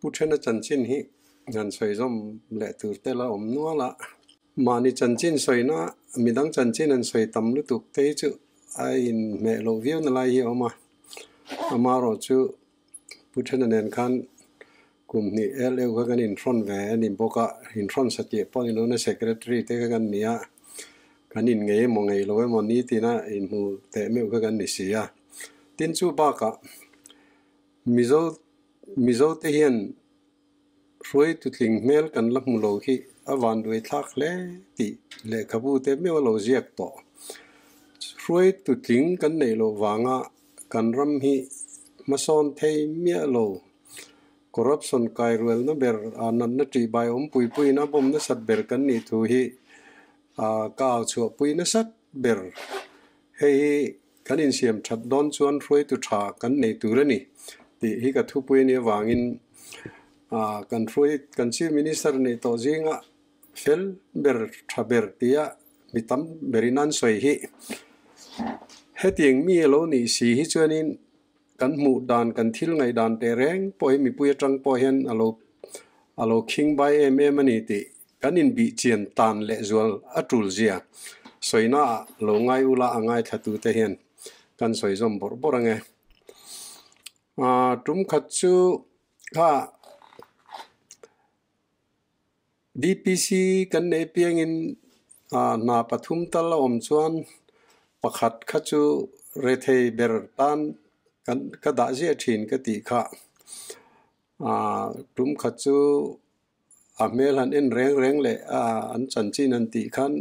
Pu Thena chanchin hi han sawi zawm leh tur te la awm nual a. Mahni chanchin sawina midang chanchin an sawi tam lutuk te hi chu a inhmeh loh viau na lai hi a awm a. Amaherawhchu Pu Thena nen khan kum hnih el eu kha kan inhrawn ve a ni bawk a, inhrawn satliah pawh ni loin a secretary te kha kan ni a, kan inngei emaw ngei lo emaw nitina inhmu teh meuh kha kan ni si a. Tin chu bakah Mizo Mizo te hian hruaitu tling hmel kan la hmu lo hi a vanduai thlak hle tih lehkhabu te meuh a lo ziak tawh. Hruaitu tling kan neih loh vanga kan ram hi hmasawn thei miah lo. Corruption kairualna ber a natna ṭihbai awmpui puiin a bawm nasat ber kan nih thu hi ka au chhuahpui nasat ber. Hei hi Kan insiam that dawn chuan hruaitu tha kan nei tur a ni tih hi ka thupui a nih avangin kan hruai kan Chief Minister neih tawh zinga fel ber tha ber tia mi tam berin an sawi hi hetiang mi a lo nih si hi chuanin kan hmuh dan kan thil ngaih dan teh reng pawh hi mipui atang pawh hian a lo a lo khing bai em em a ni tih Kan inbihchian tan lehzual a tul zia sawina ah lo ngai ula a ngaithlatute hian kan sawi zawm bawrh bawrh ang e. Tum khat chu kha DPC kan nei piangin hna pathum tal a awm chuan pakhat kha chu rethei ber tan kan ka dah ziah thin ka tih kha. Tum khat chu A hmel han en reng reng leh a an chanchin han tih khan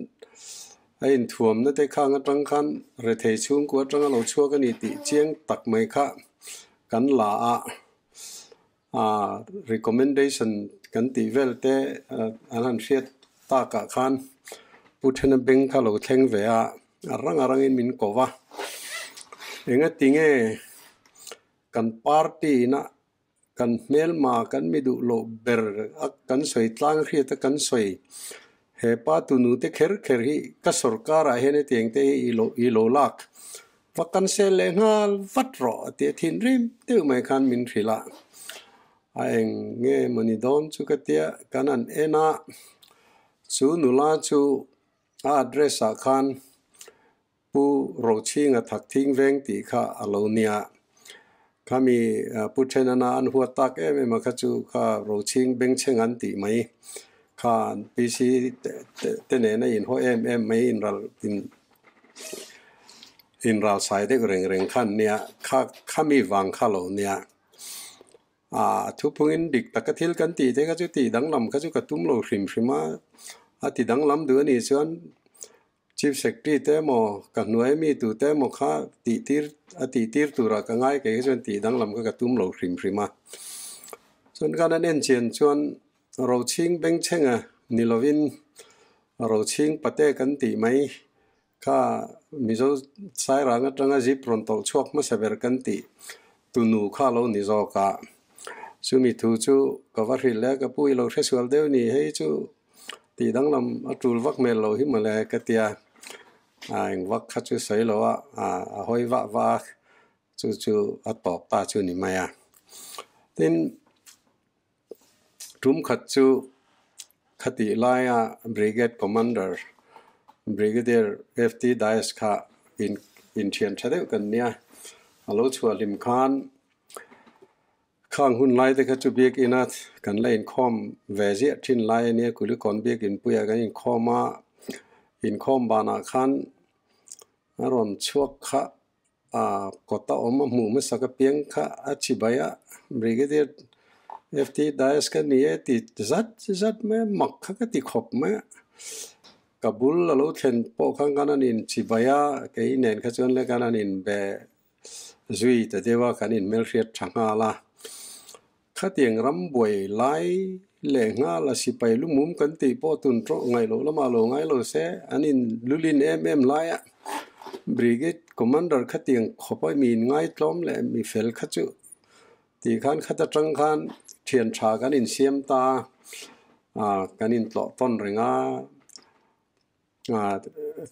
a inthuamna te khang atang khan rethei chhungkua atanga lo chhuak a ni tih chiang tak mai kha kan la a, ah recommendation kan tih vel te an han hriat takah khan Pu Thena Bank kha lo thleng ve a, a rang a rangin min ko va. Engatinge kan party ina Kan hmelma kan mi duh loh ber a kan sawi tlang hriat a kan sawi. He pa tunu te kher kher hi ka sorkar ah hian hetiang te hi i lo i lo lak va kan sel leh nghal vat rawh a ti a thinrim deuh mai khan min hrilh a. A eng nge mawni dawn chu ka tia kan han en a, chu nula chu a address ah khan Pu Rochhinga Thakthing veng tih kha a lo nia. Khami Pu Thenana an huat tak em em a kha chu kha Rochhing bengchheng an tih mai kha an PC te nen a inhaw em em mai inral in inral sai deuh reng reng kha an nia. Kha khami vang kha lo nia. A thuphungin dik taka thil kan tih te kha chu tih danglam kha chu ka tum lo hrim hrim a, a ti danglam duh a nih chuan Chief Secretary te emaw ka hnuai mi tu te emaw kha tih tir a tih tir turah ka ngai kei kha chuan tih danglam kha ka tum lo hrim hrim a. Chuan khan an enchian chuan Rochhing Bengchhenga ni lovin Rochhing Pate kan tih mai kha Mizo Sairang atanga zip rawn tawlh chhuak hmasa ber kan tih tunu kha lo ni zawk a. Chumi thu chu ka va hrilh e, ka pu i lo hresual deuh ni hei chu Tih danglam a tul vak hmel lo hi mawle ka tia, a eng vak kha chu sawi lo a, a hawi vah vah a, chu chu a tawp ta chu ni mai a. Tin, tum khat chu khatih laia Brigade Commander Brigadier FT Dias kha in inthian tha deuh kan nia, a lo chhuah hlim khan Khang hun lai te kha chu biakina kan la inkhawm ve ziah thin lai a nia, Kulikawn biakin puiah kan inkhawm a, inkhawm banah khan a rawn chhuak kha ah kawta awm a hmuh hmasak apiang kha a chi bai a, Brigadier FT Dias ka ni e ti zat zat mai a, mak kha ka ti khawp mai a, ka bul a lo thlen pawh khan kan an inchi bai a, kei nen kha chuan le kan an inbe Zui ta deuha kan inhmelhriat tha nghal a, khatiang ram buai lai leh nghal a sipai lumum kan tih pawh tun tawh ngaih loh lamah lo ngai lo se an in lulin em em lai a, Brigade Commander khatiang khawpa mi inngai tlawm leh mi fel kha chu tih khan khat atang khan thian tha kan insiam ta a, kan intlawh tawn reng a.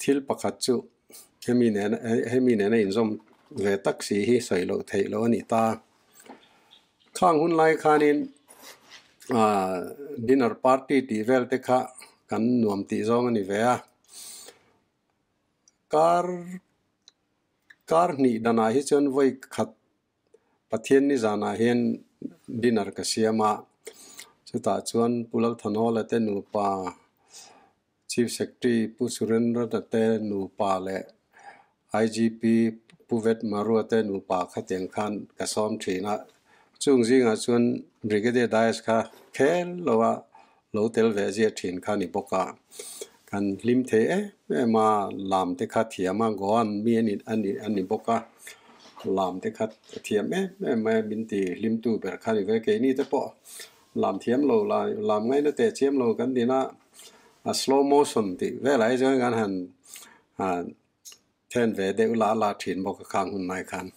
Thil pakhat chu hemi nena hemi nena inzawm ve tak si hi sawi loh theih loh a ni ta. Khang hun lai khanin Dinner party tih vel te kha kan nuam tih zawng a ni ve a. Kar kar hnih danah hi chuan vawi khat Pathian ni zanah hian dinner ka siam a, chutah chuan Pu Lalthanhawla te nupa, Chief Secretary Pu Surendra te nupa leh IGP Pu Vet Marua te nupa khatiang khan ka sawm thin a. Chung zingah chuan Brigadier Dias kha khel loa lo tel ve zia thin kha a ni bawk a. Kan hlim thei em em a, lam te kha thiam a, Goan mi a ni a ni a ni bawk a, lam te kha thiam em em mai a, min ti hlimtu ber kha a ni ve. Keini te pawh lam thiam lo la, lam ngaina teh chiam lo kan din a, a slow motion tih velah hi chuan kan han then ve deuh la la thin bawk a khang hun lai khan.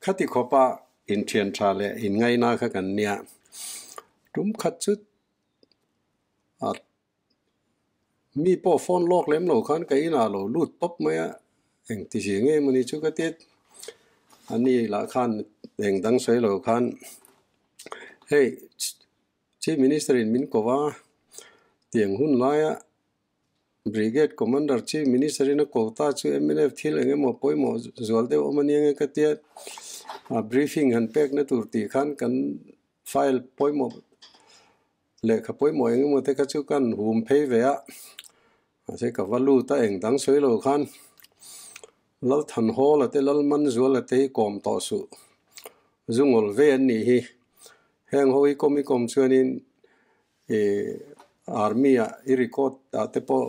Khati khawpa inthian tha leh inngaina kha kan nia. Tum khat chu a mi pawh phone lawk lem lo khan ka inah lo lut tawp mai a, engti zia nge mawni chu ka ti a ni lah khan eng dang sawi lo khan hei Chief Minister in min ko va tiang hun laia Brigade Commander Chief Minister in a ko ta chu mnf thil eng emaw pawimawh zual deuh awm a nia nge ka tia a briefing han pek na tur tih khan kan file pawimawh Lehkha pawimawh eng emaw te kha chu kan hum phei ve a, mahse ka va lut a, eng dang sawi lo khan Lalthanhawla te Lalmanzuala te hi kawm tawh suh, zungawl ve an nih hi. Heng ho hi kawm i kawm chuanin ih army ah i record ah te pawh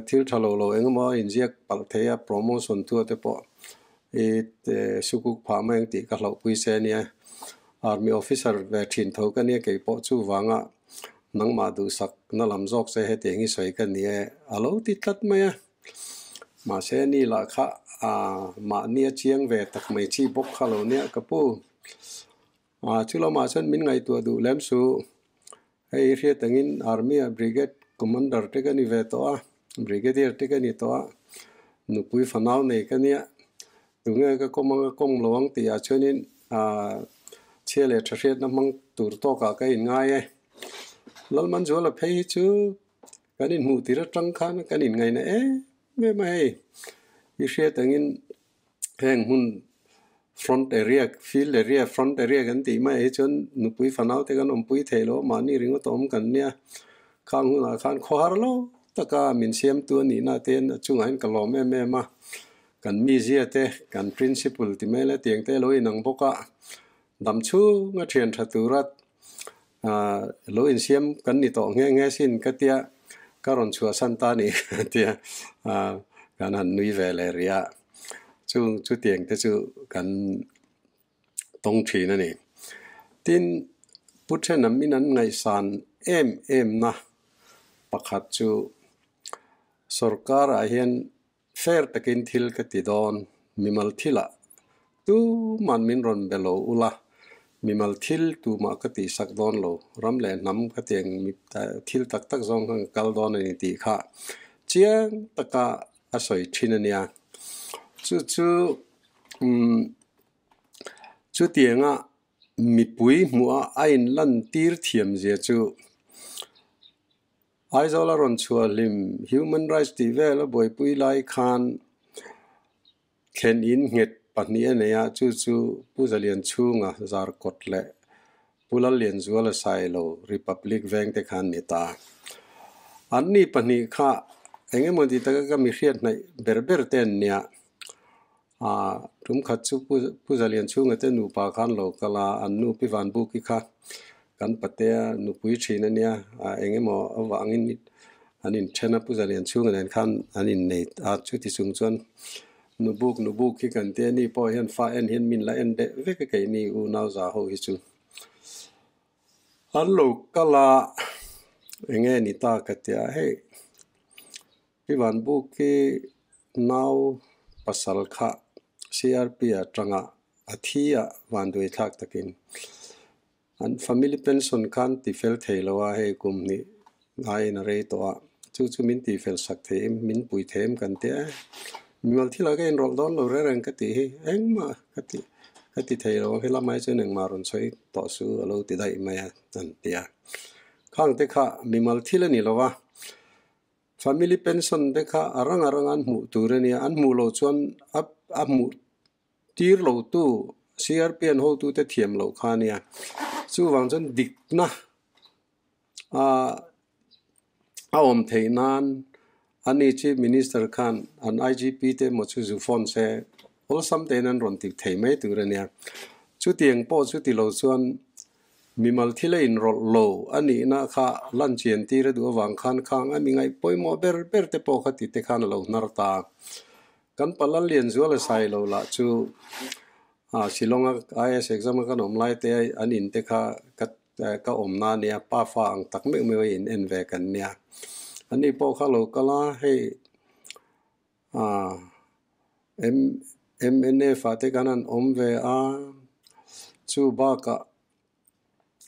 thil tha lo lo eng emaw a inziak palh thei a, promotion thua te pawh i sukuk phah mai ang tih ka hlauhpui se a nia. Army officer ve thin tho ka nia kei pawh chuvanga nangmah duhsak na lam zawk che hetiang hi sawi ka ni e a lo ti tlat mai a. Mahse ni lah kha mahni a chiang ve tak mai chi bawk kha lo nia ka pu. Chu lamah chuan min ngaihtuah duh lem suh. Hei i hriat angin Army ah Brigade Commander te ka ni ve tawh a, Brigadier te ka ni tawh a, nupui fanau nei ka nia, tunge ka kawm anga kawm lo ang tih ah chuanin aah chhia leh tha hriatna hmang tur tawkah ka inngai e. Lalmanzuala phei hi chu kan inhmuh tir atang khan kan inngaihna em em a hei, i hriat angin Heng hmun front area, field area, front area kan tih mai hi chuan nupui fanau te kan awmpui thei lo a, mahni ringawt a awm kan nia. Khang hunah khan khawhar lo taka min siamtu a nihna te hian a chungah hian ka lawm em em a. Kan mizia te, kan principle ti mai la tiang te lo inang bawk a, dam chhunga thian tha tura aah lo insiam kan ni tawh nghe nghe sin ka tia ka rawn chhuahsan ta a ni ka tia aah kan han nui ve leh rih a chung chutiang te chu kan tawng thin a ni. Tin, Pu Thenam in an ngaihsan em em na pakhat chu sorkar ah hian Fair takin thil ka ti dawn, mimal thilah tuman min rawn be lo ula, mimal thil tumah ka tihsak dawn lo, ram leh hnam ka tiang thil tak tak zawng khan ka kal dawn a ni tih kha chiang taka a sawi thin a nia. Chu chu umm chutianga mipui hmuha a inlantir thiamzia chu Aizawl a rawn chhuah hlim Human Rights tih vel a buaipui lai khan thlen in nghet pahnih a nei a, chu chu Pu Zalianchhunga Zarkawt leh Pu Lallianzuala Sailo Republic veng te khan ni ta. An ni pahnih kha eng emaw ti taka ka mi hriat hnaih ber ber te an nia. Aaa tum khat chu Pu Pu Zalianchhunga te nupa khan lo kal a, an nu Pi Vanbuki kha kan patea nupui thin a nia, aaa eng emaw avangin an inthen a, Pu Zalianchhunga nen khan an innei a, chuti chung chuan nubuk nubuk hi kan tia ni pawh hian fa en hian min la en deuh vek a keini unau za ho hi chu. An lo kal a, eng nge ni ta ka tia hei. Pi Vanbuki nau pasal kha CRP atanga a thi a vanduai thlak takin an family pension khan ti fel thei lo a, hei kum hnih aiin a rei tawh a, chu chu min ti fel sak thei em, min pui thei em kan ti a, mimal thil ah ka inrawlh dawn lo reng reng ka tih hi engmah ka ti. Ka ti thei lo, helam ai chuan engmah rawn sawi tawh su a lo ti daih mai a, an ti a. Khang te kha mimal thil a ni lo a, family pension te kha a rang a rang an hmuh tur a nia, an hmuh loh chuan a a hmuh tir lo tu CRP an hotu te thiam loh kha a nia. Chuvang chuan dikna a a awm theih nan ani Chief Minister khan an IGP te emaw chu zu phone se awlsam tein an rawn ti thei mai tur a nia. Chutiang pawh chu ti lo chuan mimal thil a inrawlh lo a nihna kha lan chian tir a duh avang khan khang a mi ngaih pawimawh ber ber te pawh kha ti te khan a lo hnar ta. Kan Palal Lianzuala sai lo lah chu ah Shillong-a IAS exam a kan awm lai te an in te kha ka ka awmna a nia, pa fa ang tak meuh meuh a in en ve kan nia. Ani pawh kha lo kal a, hei ah M MNF ah te khan an awm ve a, chu bakah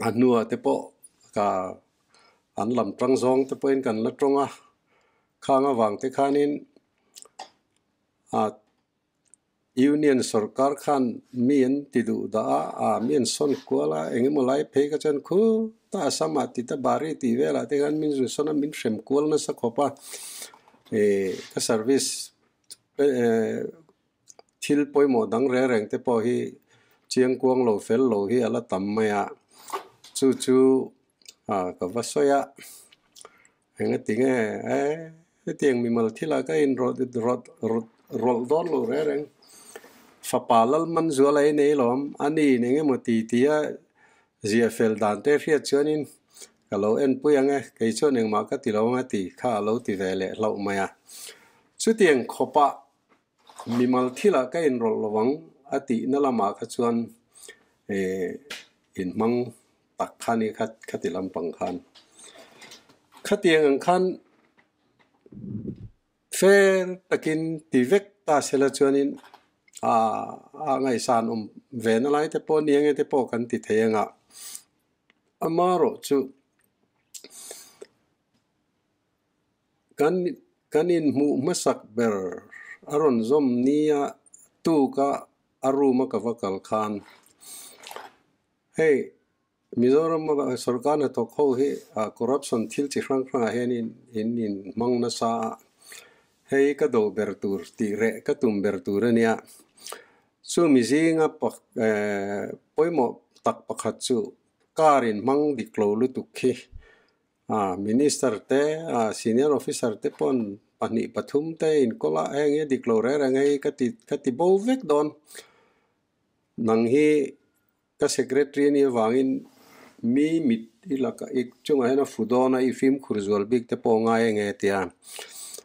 a hnuah te pawh ka an lam tang zawng te pawhin kan la tawng a, khang avang te khanin ah Union sorkar khan mi an ti duh dah a, ah mi an sawn kual a, eng emaw lai phei kha chuan khuta Assam ah ti ta bari tih velah te khan min zu sawn a, min hrem kual nasa khawp a, ih ka service thil pawimawh dang reng reng te pawh hi chiang kuang lo fel lo hi a la tam mai a, chu chu ah ka va sawi a, engati nge eh. Hetiang mimal thilah ka inrawt rawt rawt rawlh dawn lo reng reng. Fapa Lalman zual a inei lawm, a ni in engemaw ti ti a ziah fel dan te hriat chuanin ka lo enpui ang e, kei chuan engmah ka ti lo ang a ti kha a lo ti ve leh hlauh mai a. Chutiang khawpah mimal thilah ka inrawlh lo ang a tihna lamah kha chuan eh inhmang tak kha ni kha khati lampang khan. Khatiang ang khan fair takin ti vek ta sela chuanin ah a ngaihsan awm ve na lai te pawh nia nge te pawh kan ti thei anga amaherawhchu kan kan inhmuh hmasak ber a rawn zawm nia tuka a room a ka va kal khan Hei, Mizoram sorkar hnathawk ho hi corruption thil chi hrang hrangah hian in in inhmang nasa a, hei ka do ber tur tih reh ka tum ber tur a nia. Chu mi zinga pawimawh tak pakhat chu car inhmang dik lo lutuk khi Minister te, senior officer te pawn pahnih pathum te inkawl a, heng hi a dik lo reng reng hei ka ti ka ti bo vek dawn. Nang hi ka secretary a nih avangin mi mit i lakah i chungah hian a fu dawn a, i fimkhur zual bik te pawh ngai eng e tia.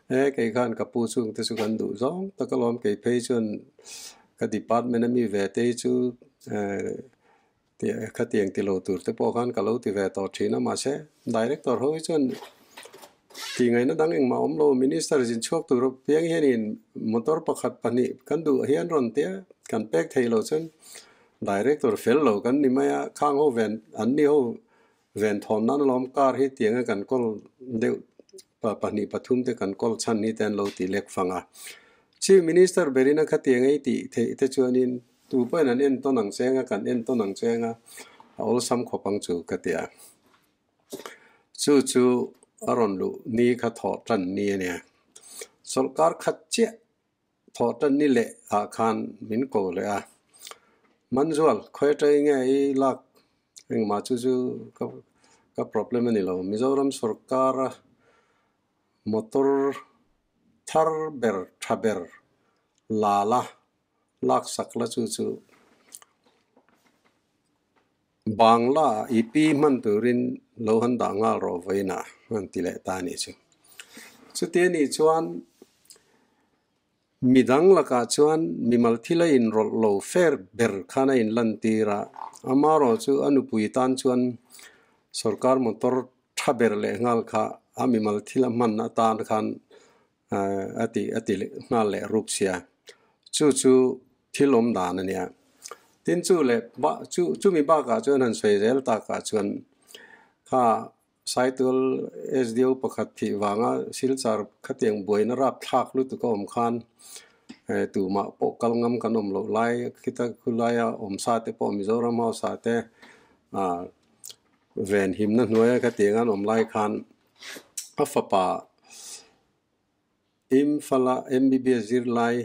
E kei khan ka pu chung te chu kan duh zawng tak alawm kei phei chuan ka department a mi ve te hi chu khatiang ti lo tur te pawh khan ka lo ti ve tawh thin a mahse director ho hi chuan tih ngaihna dang engmah awm lo minister zin chhuak tur piang hianin motor pakhat pahnih kan duh hian rawn tia kan pek thei lo chuan director fel lo kan ni mai a khang ho ven an ni ho ven thawn nan alawm car hi tianga kan kawl deuh pahnih pathum te kan kawl chhan hi te an lo ti lek fang a chief minister berina khatianga i tih theih te chuanin Tu pawhin an en tawn ang cheng a, kan en tawn ang cheng a, a awlsam khawp ang chu ka ti a. Chu chu a rawn luh ni kha thawh tan ni a nia. Sawrkar khat chiah thawh tan ni leh ah khan min ko leh a. Manzual, khawi aṭang nge i lak engmah chu chu ka ka problem a ni lo. Mizoram sawrkara motor thar ber tha ber la la Laksak la chu chu Bangla i pi hman turin lo han dah nghal rawh vawiinah an ti leh ta a nih chu. Chuti a nih chuan midang lakah chuan mimal thil a inrawlh lo fair ber khan a inlantir a, amaherawh chu a nupui tan chuan sorkar motor tha ber leh nghal kha a mimal thil a hman atan khan a ti a ti nghal leh rup sia. Chu chu thil awm dan a nia. Tin chu leh ba chu chumi bakah chuan han sawi zel takah chuan kha Saitual SDO pakhat thih vanga Silchar khatiang buaina rap thlak lutuk a awm khan Tumah pawh kal ngam kan awm loh lai khita khulaia awm sa te pawh Mizoram house ah te ven himna hnuaia khatiang an awm lai khan a fapa Imphal-a MBBS zirlai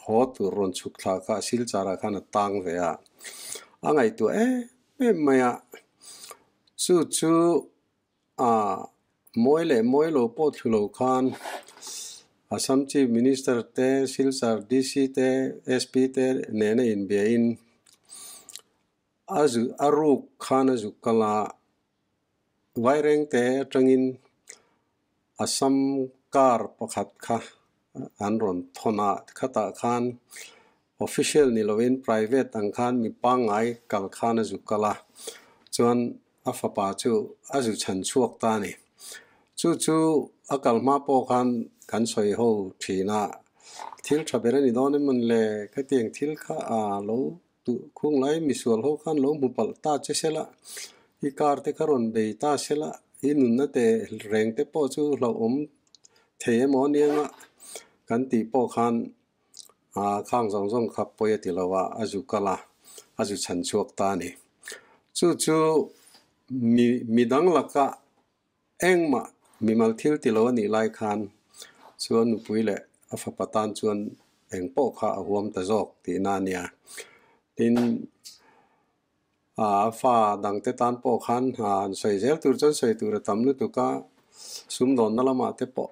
haw tur rawn chhuk thla kha Silchar ah khan a tang ve a, a ngaihtuah em em mai a, chu chu a mawi leh mawi lo pawh thlu lo khan Assam Chief Minister te, Silchar DC te, SP te nena inbiain a zu a ruk khan a zuk kal a, Vairengte atangin Assam car pakhat kha an rawn thawn a, khatah khan official ni lovin private ang khan mi pangngai kal khan a zu kal a, chuan a fapa chu a zu chhan chhuak ta a ni. Chu chu a kal hma pawh khan kan sawi ho thin a, thil tha ber a ni dawn em le, khatiang thil kha a lo Duh khung lai misual ho khan lo hmu palh ta che sela, i car te kha rawn bei ta sela, i nunna te reng te pawh chu hlauhawm thei emaw anianga kan tih pawh khan khang zawng zawng kha pawi a ti lo a, a zu kal a, a zu chhan chhuak ta a ni. Chu chu mi midang laka Engmah mimal thil ti lo a nih lai khan chuan nupui leh a fapa tan chuan eng pawh kha a huam ta zawk tihna a nia. Tin, a fa dangte tan pawh khan han sawi zel tur chuan sawi tur a tam lutuk a, sumdawnna lamah te pawh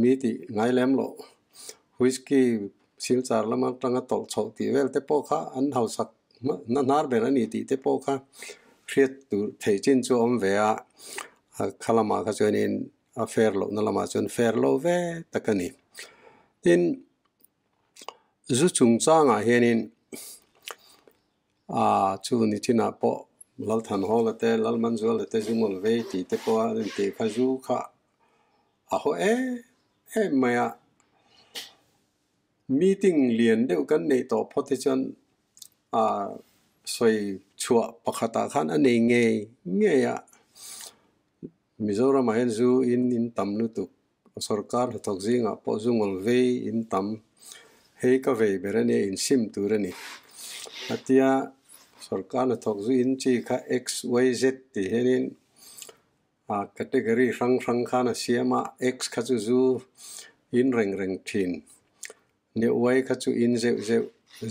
mi tih ngai lem loh whisky silchar lam atanga tawlh chhoh tih vel te pawh kha an hausak Na hnar ber a ni tih te pawh kha hriat tur theih chin chu a awm ve a, a kha lamah kha chuanin a fair lohna lamah chuan fair lo ve tak a ni. Tin, zu chungchangah hianin ah chu ni chinah pawh Lalthanhawla te, Lalmanzuala te zu ngawl vei tih te pawh a intih kha zu kha a haw em em mai a. Meeting lian deuh kan neih tawh phawt hi chuan ah sawi chhuah pakhatah khan a nei ngei ngei a, Mizoramah hian zu in in tam lutuk, sorkar hnathawk zingah pawh zu ngawl vei in tam, hei ka vei ber a nia insim tur a ni. A tia sorkar hnathawk zu in chi kha XYZ tih hianin A category hrang hrang khan a siam a, X kha chu zu in reng reng thin, ne Y kha chu in zeuh zeuh,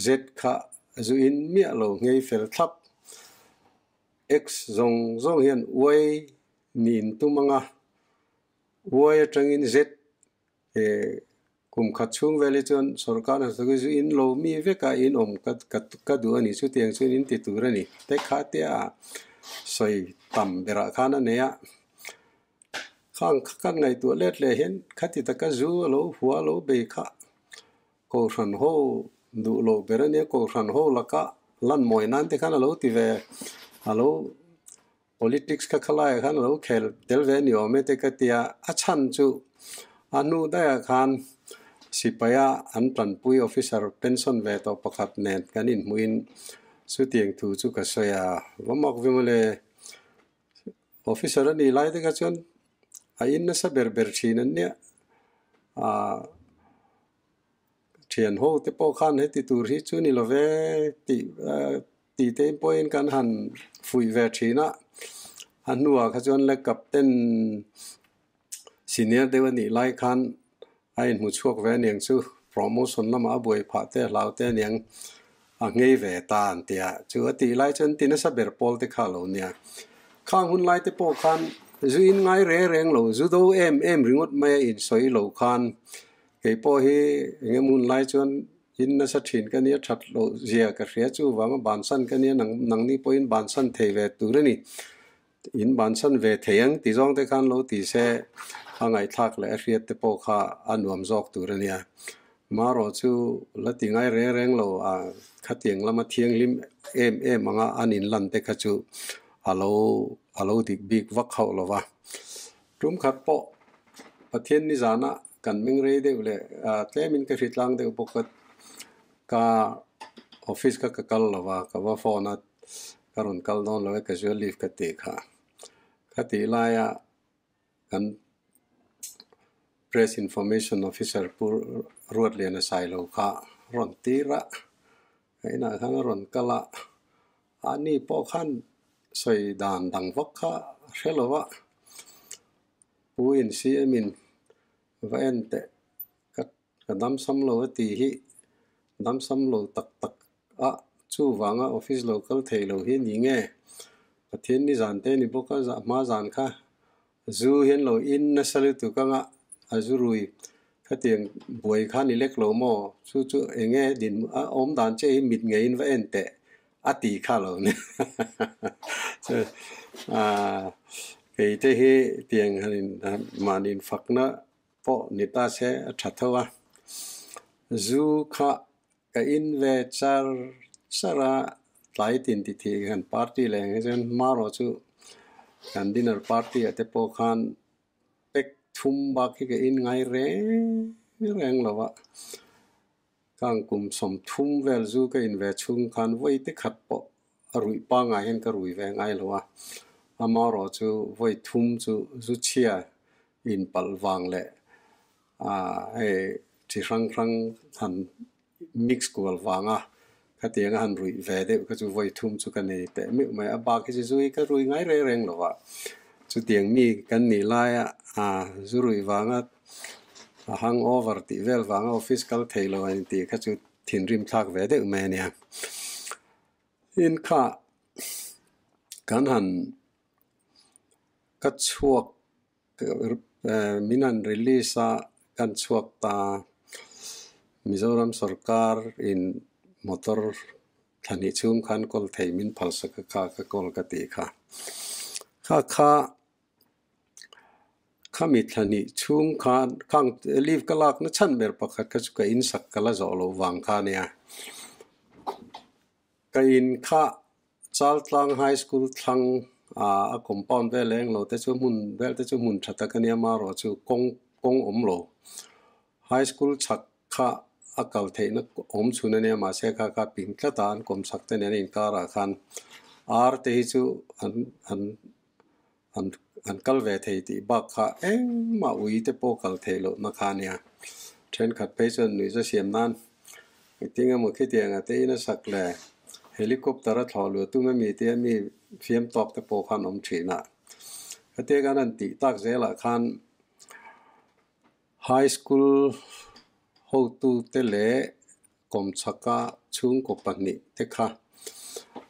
Z kha zu in miah lo nghei fel thlap. X zawng zawng hian Y niin tum ang a, Y atangin Z Kum khat chhung vel hi chuan sorkar hnathawk hi zu in lo mi vek a, in awm ka ka ka duh a ni. Chutiang chuan in ti tur a ni. Te kha tia sawi tam berah khan a nei a. Khang kha kan ngaihtuah let leh hian khati taka zu a lo hua a lo bei kha Kohhran ho duh loh ber a nia. Kohhran ho laka lan mawi nan te khan a lo ti ve a lo Politics kha khalaiah khan a lo khel tel ve ni awm e te ka ti a, a chhan chu a hnu daihah khan sipaia an tanpui officer pension ve tawh pakhat nen kan inhmuhin chutiang thu chu ka sawi a, va mak ve mawle officer a nih lai te kha chuan a in nasa ber ber thin an nia, ah thian ho te pawh khan heti tur hi chu ni lo ve tih Tih te pawhin kan han fuih ve thin a, a hnuah kha chuan le captain senior deuh a nih lai khan a inhmu chhuak ve aniang chu promotion lamah a buai phah te a hlau te aniang a nghei ve ta an ti a, chu a tih lai chuan ti nasa ber pawl te kha a lo nia. Khang hun lai te pawh khan zu in ngai reng reng lo, zu do em em ringawt mai a insawi lo khan kei pawh hi eng emaw hun lai chuan In nasa thin ka nia that loh zia ka hria chu vanga bansan ka nia nang nangni pawhin bansan thei ve tur a ni. In bansan ve thei ang ti zawng te khan lo ti se a ngaihthlak leh a hriat te pawh kha a nuam zawk tur a nia. Marawh chu la ti ngai reng reng lo a khatiang lama thianghlim em em anga an inlan te kha chu a lo a lo dik bik vak hauh lo va. Tum khat pawh Pathian nizana kan meng rei deuh leh tlemin ka hri tlang deuh bawk a, ka office kha ka kal lo va, ka va phone a, ka rawn kal dawn lo e casual leave ka tih kha. Ka tih laia kan Press Information Officer Pu Ruatliana Sailo kha rawn tir a, a inah khan a rawn kal a, ani pawh khan sawi dan dang vak kha a hre lo a, Pu in CM in va en teh ka Ka damsam lo a tih hi damsam lo tak tak a, chuvanga office lo kal thei lo hi ni nge? Pathian ni zan te ni bawk a, hma zan kha zu hian lo in nasa lutuk anga a zu rui khatiang buai kha ni lek lo maw? Chu chu eng nge din a awm dan che hi mit ngeiin va en teh a ti kha lo ni. Chu kei te hi tiang han in mahni infakna pawh ni ta se a tha tho a. Zu kha ka in ve char char a, tlai tin ti thih kan party leh ang hi chuan hmarawh chu kan dinner party ah te pawh khan pack thum bak hi ka in ngai reng reng lo a. Kang kum 30 vel zu ka in ve chhung khan vawi te khat pawh a ruih pangngai hian ka rui ve ngai lo a, amaherawh chu vawi thum chu zu chhia in palh vang leh hei chi hrang hrang han mix kual vanga khatiang a han ruih ve deuh kha chu vawi thum chu ka nei teh meuh mai a, bak hi chu zu hi ka rui ngai reng reng lo a, chutiang mi kan nih laia zu ruih vanga a hangover tih vel vanga office kal thei lo a intih kha chu thinrim thlak ve deuh mai a nia. In kha kan han ka chhuak min han release a kan chhuak ta Mizoram sorkar in motor thla hnih chhung khan kawl thei min phalsak a kha ka kawl ka tih kha. Kha kha Khami thla hnih chhung khan khang leave ka lak na chhan ber pakhat kha chu ka in sak ka la zawh loh vang kha nia. Ka in kha Chaltlang High School thlang a compound vel eng lo te chu hmun vel te chu hmun tha tak a nia marawh chu kawng kawng awm lo. High School chhak kha a kal theihna awm chhun a nia mahse kha kha ping tlat a an kawm chhak te nen a inkarah khan ar te hi chu an an An an kal ve thei tih bak kha engmah ui te pawh kal theih lohna kha a nia. Thenkhat phei chuan nuihza siam nan engtin emaw khitiang a te in a sak le helicopter a thlawh luh tum ami tia mi fiam tawk te pawh khan awm thin a. Khatia kan han tih tak zelah khan High School hotute leh kawmchhaka chhungkaw pahnih te kha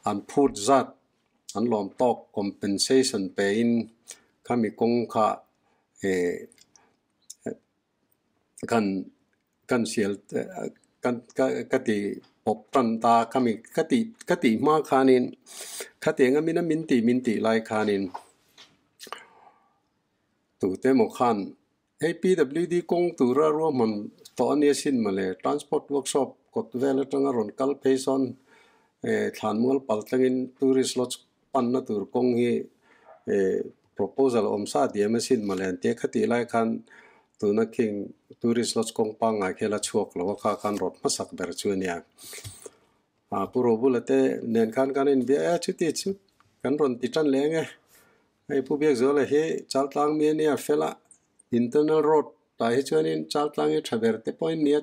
an phut zat an lawm tawk compensation pein khami kawng kha eh kan kan sial kan ka ti pawp tan ta khami ka tih ka tih hma khanin khatiang a min a min tih min tih lai khanin tute emaw khan Hei PWD kawng tura ruahman tawh a nia sin mawle, Transport Workshop kawt vel atanga rawn kal phei sawn thlanmual pal tlangin Tourist Lodge panna tur kawng hi proposal awm sa diam a sin mawle an tia khatih lai khan tuna khing Tourist Lodge kawng pangngai khi a la chhuak lo a kha khan rawt hmasak ber chu a nia. Pu Robula te nen khan kan inbia e chuti chu kan rawn ti tan leh ang e. Hei Pu Biakzuala hi Chaltlang mi a nia fel a, internal road tah hi chuanin Chaltlang hi tha ber te pawhin nia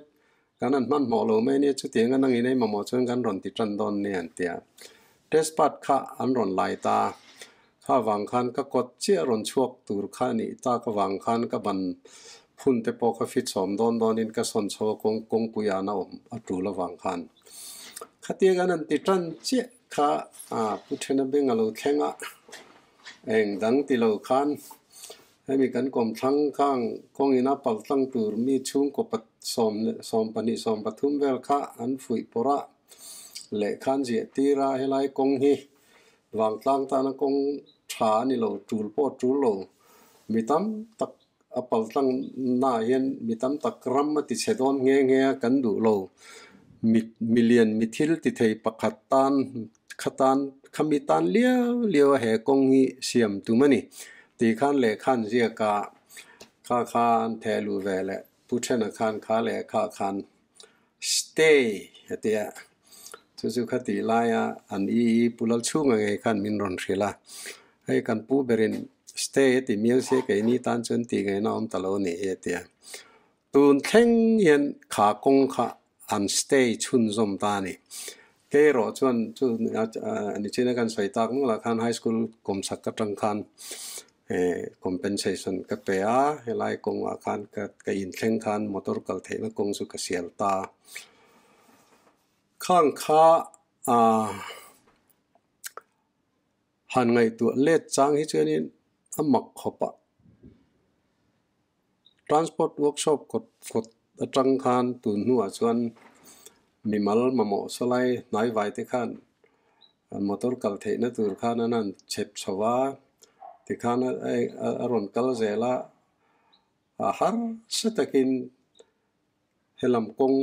kan han hmanhmawh lo mai a nia chutiang a nangin ei mamawh chuan kan rawn ti tan dawn nia an ti a. Test part kha an rawn lai ta a, kha avang khan ka kawt chiah rawn chhuak tur kha a nih tak avang khan ka ban phun te pawh ka fit sawm dawn dawnin ka sawn chho a kawng kawngpui ah na awm a tul avang khan khatia kan han ti tan chiah. Kha Pu Thena Beng a lo thleng a, eng dang ti lo khan hemi kan kawmthlang khang kawngin a paltlang tur mi chhungkaw 12 13 vel kha an fuih pawrh a, lehkhan ziah tir a, helai kawng hi vangtlang tana kawng tha a ni lo, tul pawh tul lo, mi tam tak a paltlang naah hian mi tam tak ram a ti chhe dawn nghe nghe a kan duh lo. Mi milian mi thil ti thei pakhat tan kha tan kha mi tan liau liau a he kawng hi siam tum a ni tih khan lehkhan ziak a kha khan theh luh ve leh Pu Thena khan kha lehkha khan stay a ti a, chu chu kha tih laia an i i Pu Lalchhunga ngei khan min rawn hrilh a, hei kan pu berin stay. Stay a ti miau sia keini tan chuan tih ngaihna a awm ta lo a nih hi a ti a. Tun thleng hian kha kawng kha an stay chhunzawm ta a ni. Kei erawh chuan chu nichina kan sawi tak nualah khan high school kawmchhak atang khan compensation ka pe a, helai kawngah khan ka inthleng khan motor kal theihna kawng chu ka sial ta a. Khang kha han ngaihtuah let chang hi chuanin a mak khawp a. Transport workshop kawt kawt atang khan tun hnuah chuan mimal mamawh sawlai hnaivai te khan motor kal theihna tur khan an han chep chho a, tikhan a rawn kal zel a, a harsa takin helam kawng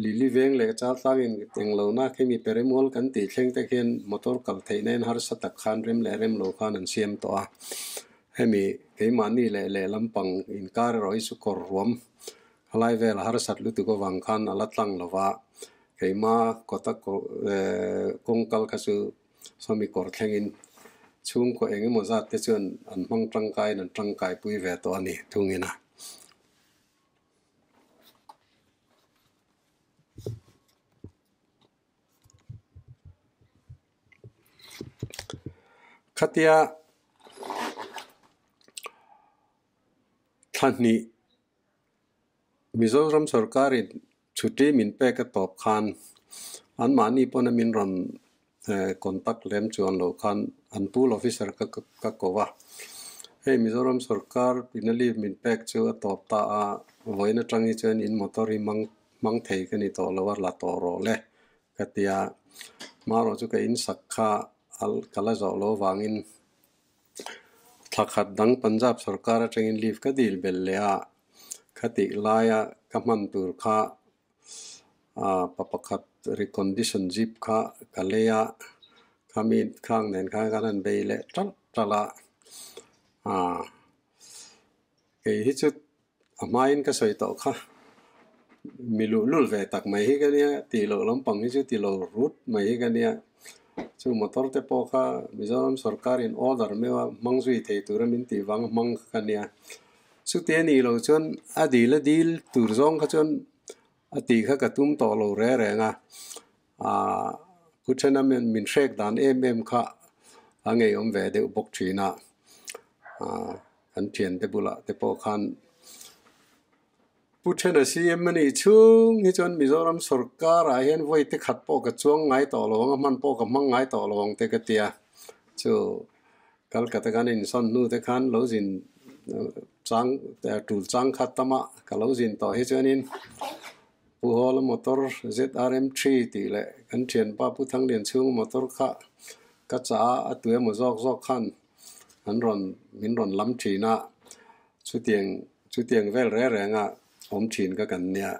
Lili veng leh Chaltlangin englohna khemi Peremual kan tih thleng te khian motor kal theihna in harsa tak khan rem leh rem lo khan an siam tawh a. Hemi keimahni leh lehlam pang inkar erawh hi chu kawr ruam khalai vel a harsat lutuk avang khan a la tlang lo va, keima kawta kawng kal kha chu sawmi kawr thlengin chhungkaw eng emaw zat te chuan an hmang tangkaiin an tangkaipui ve tawh a ni thungin a. Khatia thla hnih Mizoram sorkarin chhuti min pek a tawp khan anmahni pawna min rawn contact lem chuan loh khan an pool officer ka ka ko a. Hei Mizoram sorkar ina leave min pek chu a tawp ta a, vawiin atang hi chuan in motor hi mang mang thei ka ni tawh lo a, la tawh rawh le ka ti a. Marawh chu ka insak kha ka la zawh loh avangin thla khat dang Punjab sorkar atangin leave ka dil belh leh a, khatih laia ka hman tur kha pa pakhat recondition jeep kha ka lei a, khami khang nen khan kan han bei leh ṭalh ṭalh a, kei hi chu a hmain ka sawi tawh kha mi luhlul ve tak mai hi ka nia, tih loh lampang hi chu ti lo rut mai hi ka nia, chu motor te pawh kha Mizoram sorkarin order meuh a hmang zui thei tura min tih vang hmang kha ka nia. Chuti a nih loh chuan a dil a dil tur zawng kha chuan a tih kha ka tum tawh lo reng reng a, aah pu thena min hrek dan em em kha a ngeiawm ve deuh bawk thin a, aah kan thiante bulah te pawh khan pu thena CM a nih chhung hi chuan Mizoram sorkar ah hian vawi te khat pawh ka chuang ngai tawh lo ang a, hman pawh ka hmang ngai tawh lo ang te ka ti a, chu Calcutta kan insawn hnu te khan lo zin chang tul chang kha tam a, ka lo zin tawh hi chuanin Pu Hawla motor ZRM three tih leh kan thianpa Pu Thanglianchhunga motor kha ka chah a, a tu emaw zawk zawk khan an rawn min rawn lam thin a, chutiang chutiang vel reng reng a awm thin ka kan nia.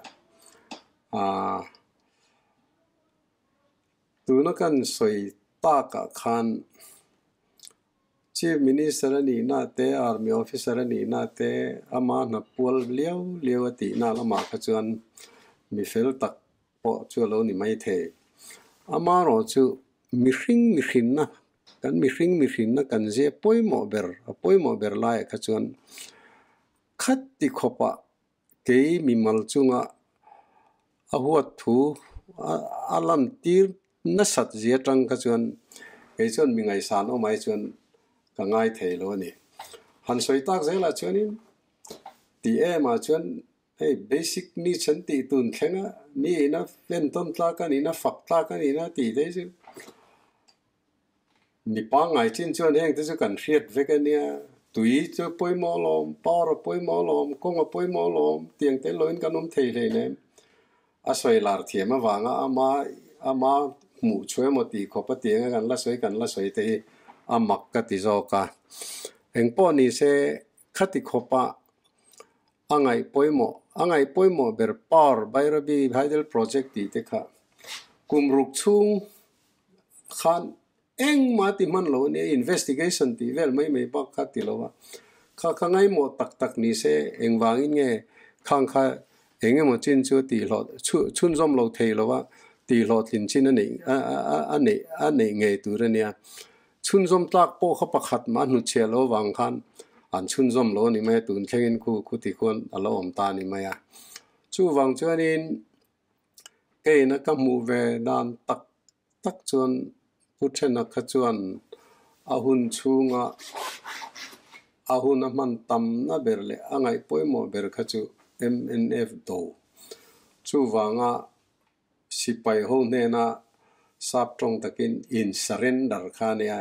Aaa. Tuna kan sawi takah khan Chief Minister a nihna te, Army Officer a nihna te, ama hna pual liau liau a tihna lamah kha chuan mi fel tak pawh chu a lo ni mai thei. Amaherawh chu mihring mihrinna, kan mihring mihrinna kan zia pawimawh ber, a pawimawh ber laiah kha chuan khati khawpah Kei mimal chunga a huat thu a lan tir nasat zia atang kha chuan kei chuan mi ngaihsan awm ai chuan ka ngai thei lo a ni. Han sawi tak zelah chuanin tih emah chuan hei basic needs an tih tun thleng a, mi ina entawn tlak a nihna, fak tlak a nihna tih te hi chu Mi pangngai chin chuan heng te chu kan hriat vek a nia, tui chu pawimawh alawm, power a pawimawh alawm, kawng a pawimawh alawm tiang tel loin kan awm thei hlei nem. A sawi lar thiam avanga ama ama hmuh chu emaw tih khawp a tiang a kan la sawi kan la sawi te hi a mak ka ti zawk a. Engpawh ni se khati khawpa a ngaih pawimawh a ngaih pawimawh ber power Bairabi Hydel Project tih te kha kum ruk chhung Khan engmah ti hman lo ania, investigation tih vel mai mai bak kha ti lo a, kha kha ngaimawh tak tak ni se engvangin nge khang kha eng emaw chin chu tih hlawh chhunzawm lo thei lo a, tih hlawhtlin chin a neih a neih a neih ngei tur ania. Chhunzawm tlak pawh kha pakhat mah hnutchhiah lo vang khan an chhunzawm lo a ni mai a, tun thlengin khu khu ti khuan a lo awm ta a ni mai a. Chuvang chuanin keina ka hmuh ve dan tak tak chuan Pu Thena kha chuan a hun chhunga a hun a hman tamna ber leh a ngaih pawimawh ber kha chu mnf do. Chuvanga sipai ho hnena sap tawng takin in surrender kha a nia.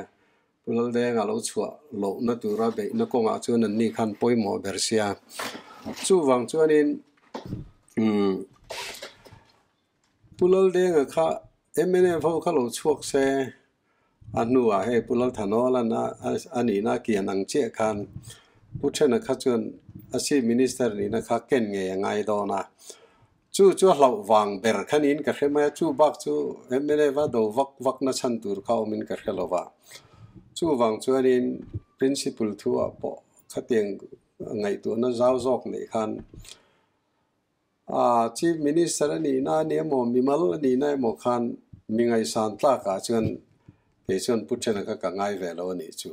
Pu Laldenga lo chhuah lohna tura beihna kawngah chuan an ni khan pawimawh ber sia. Chuvang chuanin umm Pu Laldenga kha mnf ho kha lo chhuak se a hnuah hei Pu Lalthanawlan a nihna a kian ang chiah khan Pu Thena kha chuan a Chief Minister nihna kha ken ngei a ngai dawn a. Chu chu a hlauh vang ber kha niin ka hre mai a, chu bak chu mnf a do vak vak na chhan tur kha awmin ka hre lo va. Chuvang chuanin Principle thu ah pawh khatiang ngaihtuahna zau zawk neih khan A Chief Minister a nihna a ni emaw, mimal a nihna emaw khan mi ngaihsan tlakah chuan kei chuan Pu Thena kha ka ngai ve lo a nih chu.